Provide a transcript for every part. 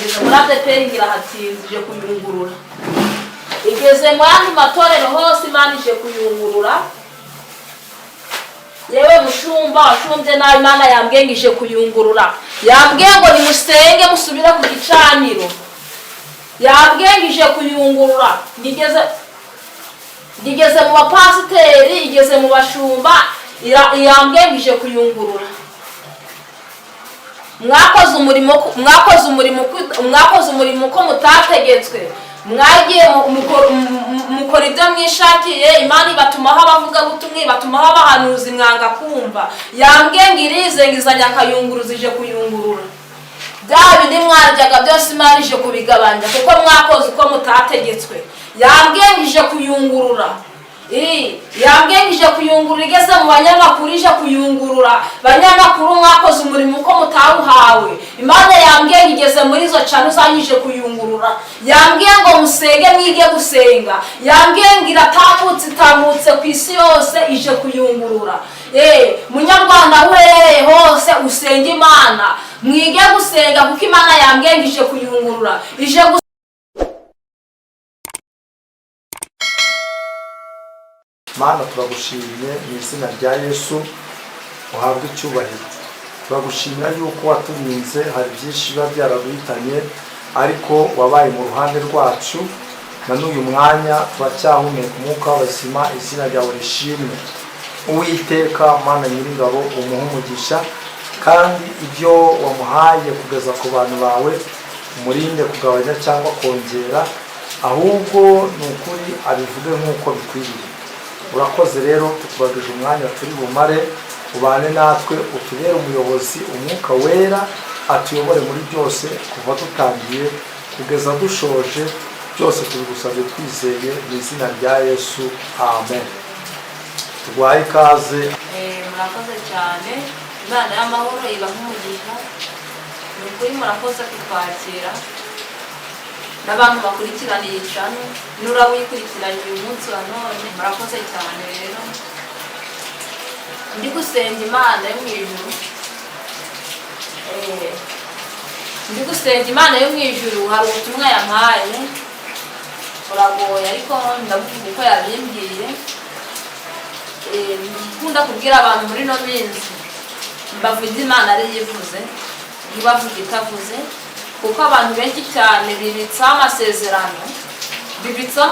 Igeze muri ADEPR irahatinze, ije kuyungurura. Igeze mu yandi matorero hose, Imana ije kuyungurura. Yewe mushumba washumbye nabi, Imana yambwiye ngo ije kuyungurura. Yambwiye ngo nimusenge, musubire ku gicaniro. Yambwiye ngo ije kuyungurura. Ngigeze mu bapasiteri, igeze mu bashumba, yambwiye ngo ije kuyungurura. Mwakoze umurimo, mwakoze umurimo uko mutategetswe. Mwagiye mukora ibyo mwishakiye. Imana ibatumaho abavugabutumwa, ibatumaho abahanuzi, mwanga kumva. Yambwiye ngo irize, ngo izanye akayunguruzo, ije kuyungurura bya bindi mwaryaga byose. Imana ije kubigabanya kuko mwakoze uko mutategetswe. Yambwiye ngo ije kuyungurura. Yambwiye ngo ije kuyungurura. Igeze mu banyamakuru, ije kuyungurura. Banyamakuru, mwakoze umurimo uko mutawuhawe. Imana yambwiye ngo igeze muri izo channel zanyu, ije kuyungurura. Yambwiye ngo musenge, mwige gusenga. Yambwiye ngo iratambutse, itambutse ku isi yose, ije kuyungurura. Munyarwanda, aho uherereye hose, usenge Imana, mwige gusenga, kuko Imana yambwiye ngo ije kuyungurura, ije. Mana, turagushimye mu izina rya Yesu, uhabwe icyubahiro. Turagushimira yuko waturinze. Hari byinshi biba byaraduhitanye, ariko wabaye mu ruhande rwacu. Na n'uyu mwanya turacyahumeka umwuka w'abazima. Izina ryawe rishimwe. Uwiteka Mana Nyiringabo, umuhe umugisha, kandi ibyo wamuhaye kugeza ku bantu bawe umurinde kugabanya cyangwa kongera, ahubwo ni ukuri abivuge nk'uko bikwiriye. Urakoze rero, tukubagije umwanya turi bumare, ubane natwe, utubere umuyobozi. Umwuka Wera atuyobore muri byose, kuva dutangiye kugeza dushoje. Byose tubigusabye twizeye mu izina rya Yesu, amen. Tuguhaye ikaze. Murakoze cyane. Imana y'amahoro ibaha umugisha. Ni ukuri murakoze kutwakira, n'abantu bakurikirana iyi channel, nuraba uyikurikiranye uyu munsi wa none, murakoze cyane. Rero ndi gusenga Imana yo mu ijuru. Ndi gusenga Imana yo mu ijuru, hari ubutumwa yampaye, buragoye, ariko ndabuvuga uko yabimbwiye. Nkunda kubwira abantu muri ino minsi, mbavuge Imana ariyo ivuze, ntibavuge itavuze, kuko abantu benshi cyane bibitsaho amasezerano, bibitsaho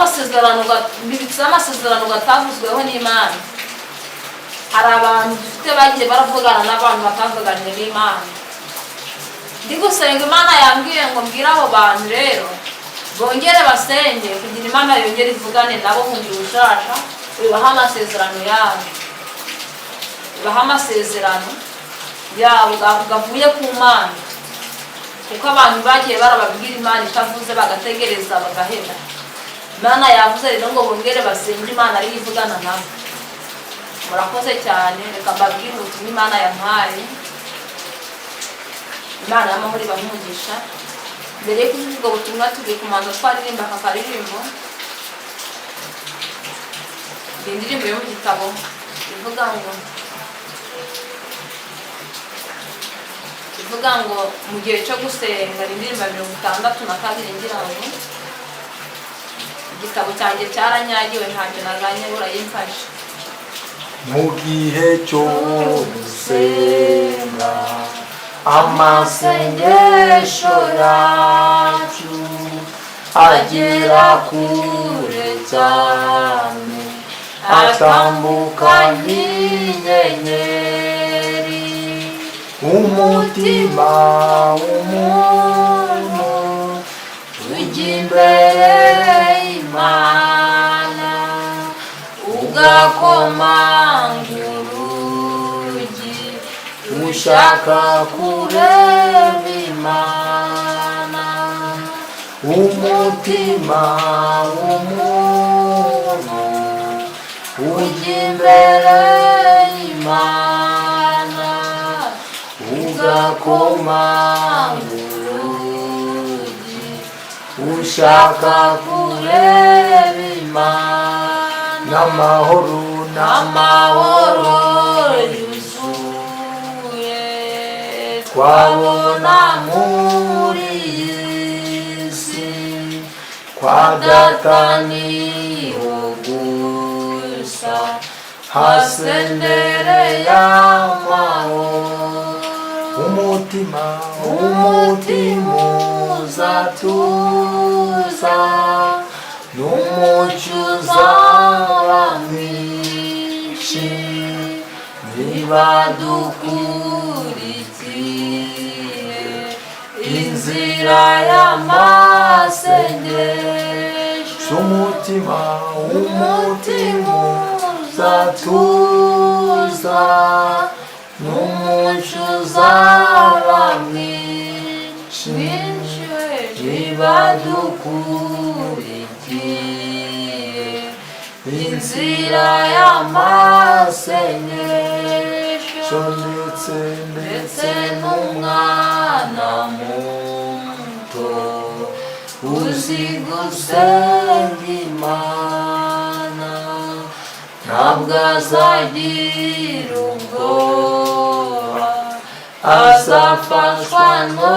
amasezerano gatavuzweho n'Imana. Hari abantu dufite bagiye baravugana n'abantu batavuganye n'Imana. Ndi gusenga, Imana yambwiye ngo mbwire abo bantu rero bongere basenge kugira Imana yongere ivugane nabo bundi bushasha, ibaha amasezerano yabo, ibaha amasezerano yabo gavuye ku Mana, kuko abantu bagiye barababwira Imana itavuze, bagategereza bagaheba. Imana yavuze rero ngo bongere basenge, Imana ariyo ivugana nabo. Murakoze cyane. Reka mbabwire ubutumwa Imana yampaye. Imana y'amahoro ibahe umugisha. Mbere yo kuvuga ubwo butumwa, tugiye kumanza twaririmba aka karirimbo. Ni indirimbo yo mu gitabo ivuga ngo "Mu gihe cyo gusenga". Ni indirimbo ya 62, ngira ngo. Igitabo cyanjye cyaranyagiwe, ntacyo nazanye, urayimfashe. Mu gihe cyo gusenga, amasengesho yacu agera kure cyane, atambuka nk'inyenyeri. Umutima w'umuntu ujya imbere y'Imana, ugakomanga urugi, ushaka kureba Imana. Umutima w'umuntu ujya imbere y'Imana, ugakomanga urugi, ushaka kureba Imana. N'amahoro, n'amahoro yuzuye twabona muri iyi. Kwa data niho gusa hasendere y'amahoro. Umutima, umutima uzatuza, n'umucyo uzaba mwinshi, niba dukurikiye inzira y'amasengesho. Umutima, umutima uzatuza, n'umucyo uzaba mwinshi, niba dukurikiye inzira y'amasengesho. Ndetse ndetse n'umwana muto uzi gusenga Imana ntabwo azagira ubwoba, azafashwa no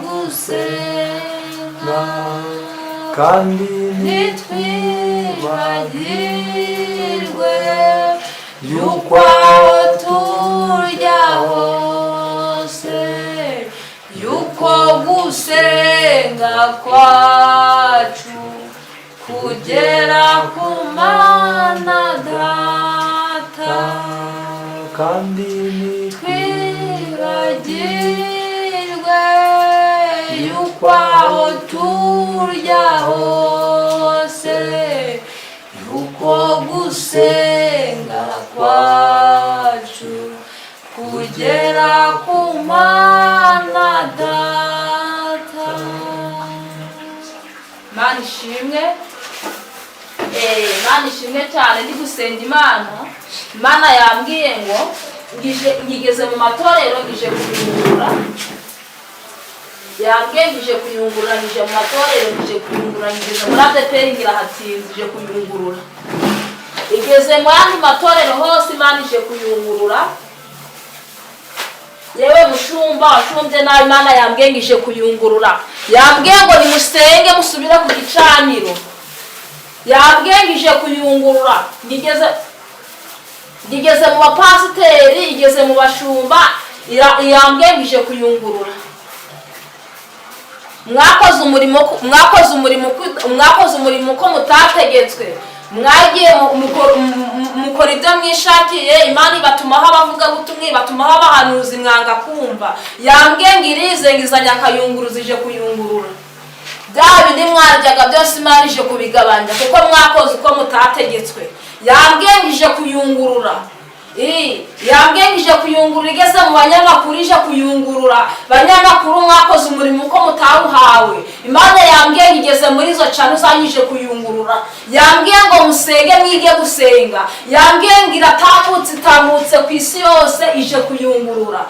gusenga. Kandi ntitwibagirwe yuko aho turya hose, yuko gusenga kwacu kugera ku Mana Data. Kandi Twibagirwe yuko aho turya hose, yuko gusenga kwacu kugera ku Mana Data. Mana ishimwe. Imana ishimwe cyane. Ndi gusenga Imana, Imana yambwiye ngo ngigeze mu matorero, ngije kuyungurura. Yambwiye ngije kuyungurura, ngije mu matorero, ngije kuyungurura, ngigeze muri ADEPR ngirahatinze, ije kuyungurura. Igeze mu yandi matorero hose, Imana ije kuyungurura. Yewe mushumba washumbye nabi, Imana yambwiye ngo ije kuyungurura. Yambwiye ngo nimusenge, musubire ku gicaniro. Yambwiye ngo ije kuyungurura. Ngigeze mu bapasiteri, igeze mu bashumba, yambwiye ngo ije kuyungurura. Mwakoze umurimo, mwakoze umurimo uko mutategetswe. Mwagiye mukora ibyo mwishakiye. Imana ibatumaho abavugabutumwa, ibatumaho abahanuzi, mwanga kumva. Yambwiye ngo irize, ngo izanye akayunguruzo, ije kuyungurura bya bindi mwaryaga byose. Imana ije kubigabanya kuko mwakoze uko mutategetswe. Yambwiye ngo ije kuyungurura. Yambwiye ngo ije kuyungurura. Igeze mu banyamakuru, ije kuyungurura. Banyamakuru, mwakoze umurimo uko mutawuhawe. Imana yambwiye ngo igeze muri izo channel zanyu, ije kuyungurura. Yambwiye ngo musenge, mwige gusenga. Yambwiye ngo iratambutse, itambutse ku isi yose, ije kuyungurura.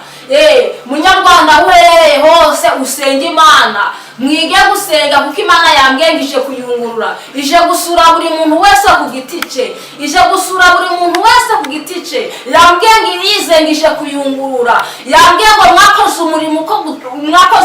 Munyarwanda, aho uherereye hose, usenge Imana, mwige gusenga, kuko Imana yambwiye ngo ije kuyungurura. Ije gusura buri muntu wese ku giti cye, ije gusura buri muntu wese ku giti cye. Yambwiye ngo irize, ngo ije kuyungurura. Yambwiye ngo mwakoze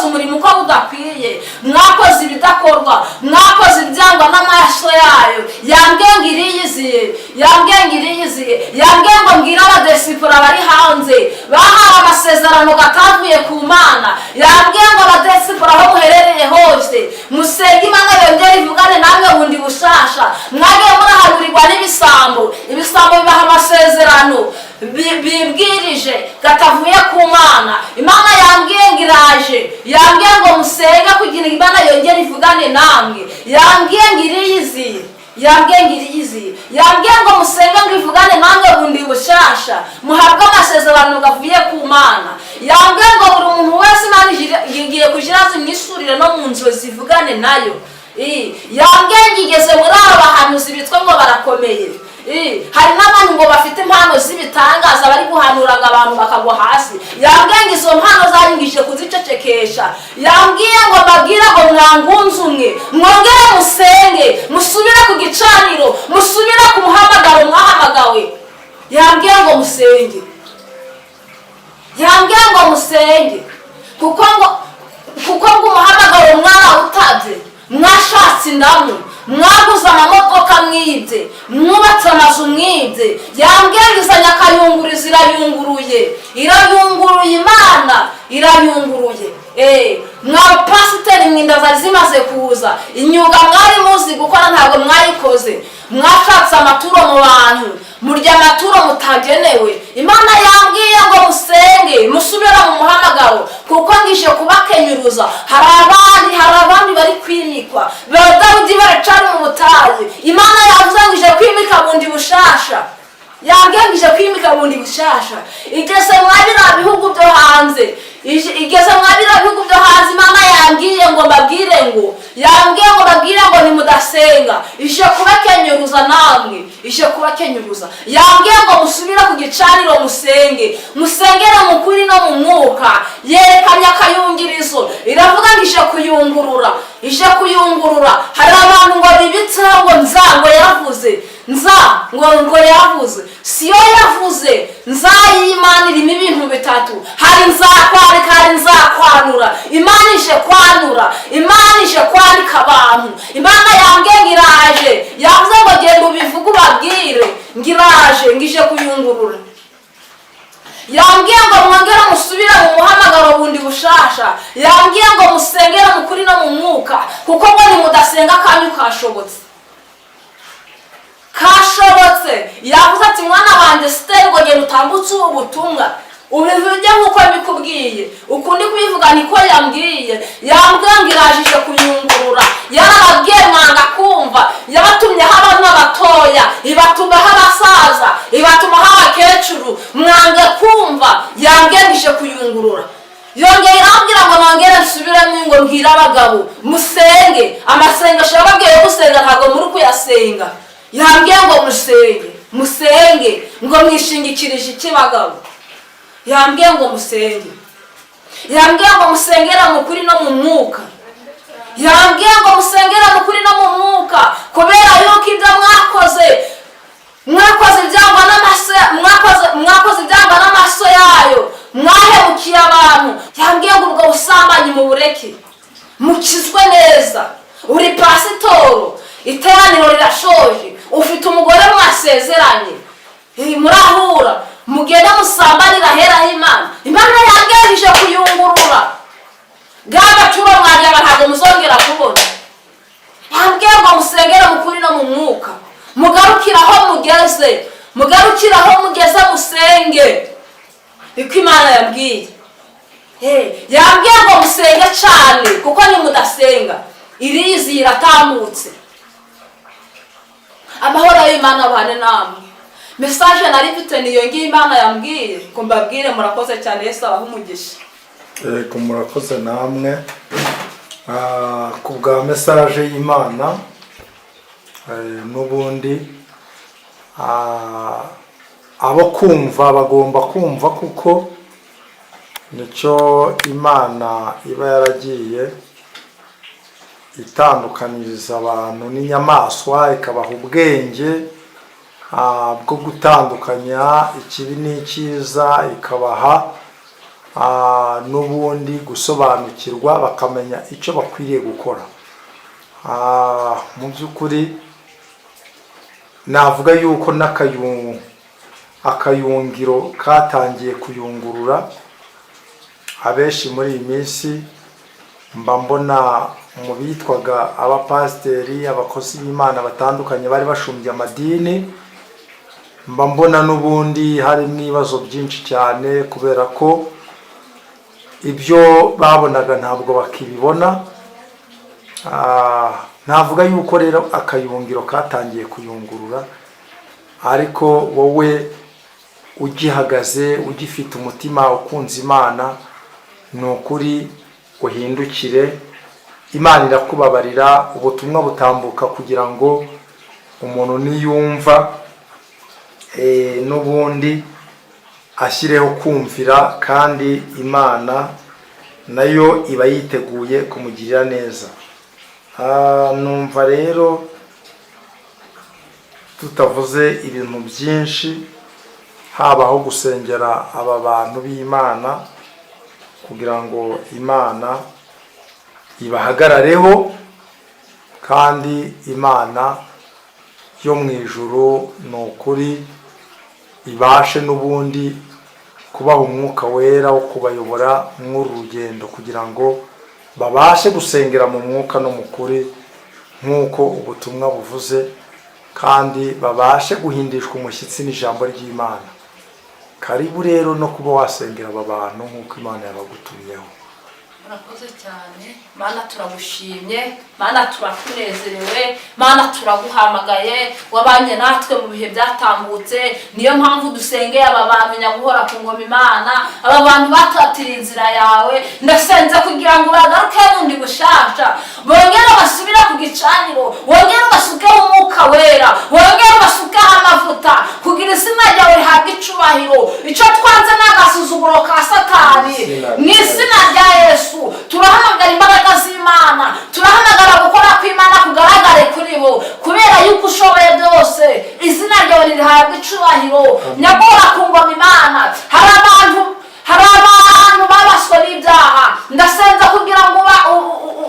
umurimo uko udakwiye, mwakoze ibidakorwa, mwakoze ibyangwa n'amaraso yayo. Yambwiye ngo iriyiziye, yambwiye ngo iriyiziye. Yambwiye ngo mbwire abadesipora bari hanze bahawe amasezerano gatavuye ku Mana. Yambwiye ngo abadesipora, aho muherereye hose, musenge Imana yongere ivugane namwe bundi bushasha. Mwagiye murahanurirwa n'ibisambo, ibisambo bibaha amasezerano bibwirije gatavuye ku Mana. Imana yambwiye ngo iraje. Yambwiye ngo musenge kugira ngo Imana yongere ivugane namwe. Yambwiye ngo iriyiziye, yambwiye ngo iriyiziye. Yambwiye ngo musenge, ngo ivugane namwe bundi bushasha, muhabwe amasezerano gavuye ku Mana. Yambwiye ngo buri muntu wese Imana igiye kugira zimwisurire no mu nzozi, ivugane nayo. Yambwiye ngo igeze muri aba bahanuzi bitwa ngo barakomeye. Hari n'abantu ngo bafite impano z'ibitangaza, bari guhanuraga abantu bakagwa hasi. Yambwiye ngo izo mpano zanyigishije kuzicecekesha. Yambwiye ngo mbabwire ngo mwangunze umwe, mwongere musenge, musubire ku gicaniro, musubire ku muhamagaro mwahamagawe. Yambwiye ngo musenge, yambwiye ngo musenge, kuko ngo umuhamagaro mwarawutabye, mwashatse. Indamu, mwaguze amamodoka mwibye, mwubatse amazu mwibye. Yambwiye ngo izanye akayungurizo, irayunguruye, irayunguruye, Imana irayunguruye. Mwa pasiteri, mwinda zari zimaze kuza. Imyuga mwari muzi gukora ntabwo mwayikoze. Mwashatse amaturo mu bantu, murya amaturo mutagenewe. Imana yambwiye ngo musenge, musubire mu muhamagaro, kuko ngije kubakenyuruza. Hari abandi bari kwimikwa ba Dawudi baracari mu butayu. Imana yavuze ngo ije kwimika bundi bushasha. Yambwiye ngo ije kwimika bundi bushasha. Igeze mwa biriya bihugu byo hanze, igeze mwa biriya bihugu byo hanze. Imana yambwiye ngo mbabwire ngo, yambwiye ngo mbabwire ngo nimudasenga, ije kubakenyuruza namwe, ije kubakenyuruza. Yambwiye ngo musubire ku gicaniro, musenge, musengere mu kuri no mu mwuka. Yerekanye akayungirizo, iravuga ngo ije kuyungurura, ije kuyungurura. Hari abantu ngo bibitseho ngo nza, ngo yaravuze nza, ngo yavuze, siyo yavuze. Nza y'Imana irimo ibintu bitatu: hari nzakwarika, hari nzakwanura. Imana ije kwanura, Imana ije kwanika abantu. Imana yambwiye ngo iraje. Yavuze ngo genda ubivuge, ubabwire ngo iraje, ngo ije kuyungurura. Yambwiye ngo mwongere musubire mu muhamagaro bundi bushasha. Yambwiye ngo musengere mu kuri no mu mwuka, kuko ngo nimudasenga akanyu kashobotse, kashobotse. Yavuze ati: "Mwana wanjye Siteri, ngo genda utambutse ubu butumwa, ubivuge nk'uko mbikubwiye." Ukundi kubivuga niko yambwiye. Yambwiye ngo irajije kuyungurura. Yarababwiye mwanga kumva. Yabatumyeho abana batoya, ibatumaho abasaza, ibatumaho abakecuru, mwanga kumva. Yambwiye ngo ije kuyungurura. Yongeye irambwira ngo nongere nsubiremo, ngo mbwire abagabo musenge. Amasengesho yababwiye yo gusenga ntabwo muri kuyasenga. Yambwiye ngo musenge, musenge. Ngo mwishingikirije iki, bagabo? Yambwiye ngo musenge. Yambwiye ngo musengere mu kuri no mu mwuka. Yambwiye ngo musengere mu kuri no mu mwuka, kubera yuko ibyo mwakoze, mwakoze ibyangwa n'amaso, mwakoze ibyangwa n'amaso yayo, mwahemukiye abantu. Yambwiye ngo ubwo busambanyi mubureke, mukizwe neza. Uri pasitoro, iteraniro rirashoje, ufite umugore mwasezeranye, murahura, mugende musambanira aheraho Imana. Imana yambwiye kuyungurura bwa gacuro mwaryaga, ntabwo muzongera kubona. Yambwiye ngo musengere mu kuri no mu mwuka, mugarukire aho mugeze, mugarukire aho mugeze, musenge. Niko Imana yambwiye. Yambwiye ngo musenge cyane, kuko nimudasenga irizi iratambutse. Amahoro y'Imana abane namwe. Message nari mfite niyo ngiyo Imana yambwiye ngo mbabwire. Murakoze cyane, Yesu abahe umugisha. Yego, murakoze namwe ku bwa message y'Imana. N'ubundi abo kumva bagomba kumva, kuko nicyo Imana iba yaragiye itandukaniriza abantu n'inyamaswa, ikabaha ubwenge bwo gutandukanya ikibi n'icyiza, ikabaha n'ubundi gusobanukirwa, bakamenya icyo bakwiriye gukora. Mu by'ukuri navuga yuko akayungiro katangiye kuyungurura abenshi muri iyi minsi. Mba mbona mu bitwaga abapasiteri, abakozi b'Imana batandukanye bari bashumbye amadini, mba mbona n'ubundi harimo ibibazo byinshi cyane, kubera ko ibyo babonaga ntabwo bakibibona. Navuga yuko rero akayungiro katangiye kuyungurura, ariko wowe ugihagaze, ugifite umutima ukunze Imana, ni ukuri uhindukire, Imana irakubabarira. Ubutumwa butambuka kugira ngo umuntu niyumva n'ubundi ashyireho kumvira, kandi Imana nayo iba yiteguye kumugirira neza. Numva rero tutavuze ibintu byinshi, habaho gusengera aba bantu b'Imana kugira ngo Imana ibahagarareho. Kandi Imana yo mu ijuru, ni ukuri, ibashe n'ubundi kubaha Umwuka Wera wo kubayobora mw'uru rugendo, kugira ngo babashe gusengera mu mwuka no mu kuri nk'uko ubutumwa buvuze, kandi babashe guhindishwa umushyitsi n'ijambo ry'Imana. Karibu rero no kuba wasengera aba bantu nk'uko Imana yabagutumyeho. Murakoze cyane. Mana, turagushimye. Mana, turakunezerewe. Mana, turaguhamagaye. Wabanye natwe mu bihe byatambutse, niyo mpamvu dusengeye aba bantu. Nyaguhora ku ngoma Imana, aba bantu batatiriye inzira yawe, ndasenze kugira ngo bagaruke bundi bushasha, bongere basubire ku gicaniro, wongere ubasukeho Umwuka Wera, wongere ubasukeho amavuta, kugira izina ryawe rihabwe icubahiro. Icyo twanze ni agasuzuguro ka Satani. Mu izina rya Yesu, turahamagara imbaraga z'Imana, turahamagara gukora kw'Imana kugaragare kuri bo, kubera yuko ushoboye byose. Izina ryawe rihabwa icubahiro, Nyagora ku ngoma Imana. Hari abantu babaswe n'ibyaha, ndasenza kugira ngo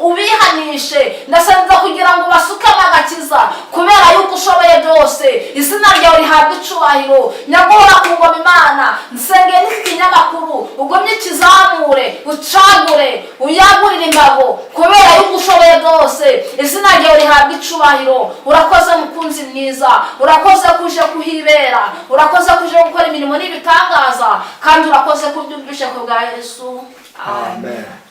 ubihanishe, ndasenza kugira ngo ubasukemo agakiza, kubera yuko ushoboye byose. Izina ryawe rihabwa icubahiro, Nyagora ku ngoma Imana. Nsengeye n'iki kinyamakuru, ugumye ikizamure, ucagure, uyagurire imbago, kubera yuko ushoboye byose. Izina ryawe rihabwa icubahiro. Urakoze, mukunzi mwiza. Urakoze kuje kuhibera, urakoze kuje gukora imirimo n'ibitangaza, kandi urakoze kubyumvishe ku bwa Yesu. Amen.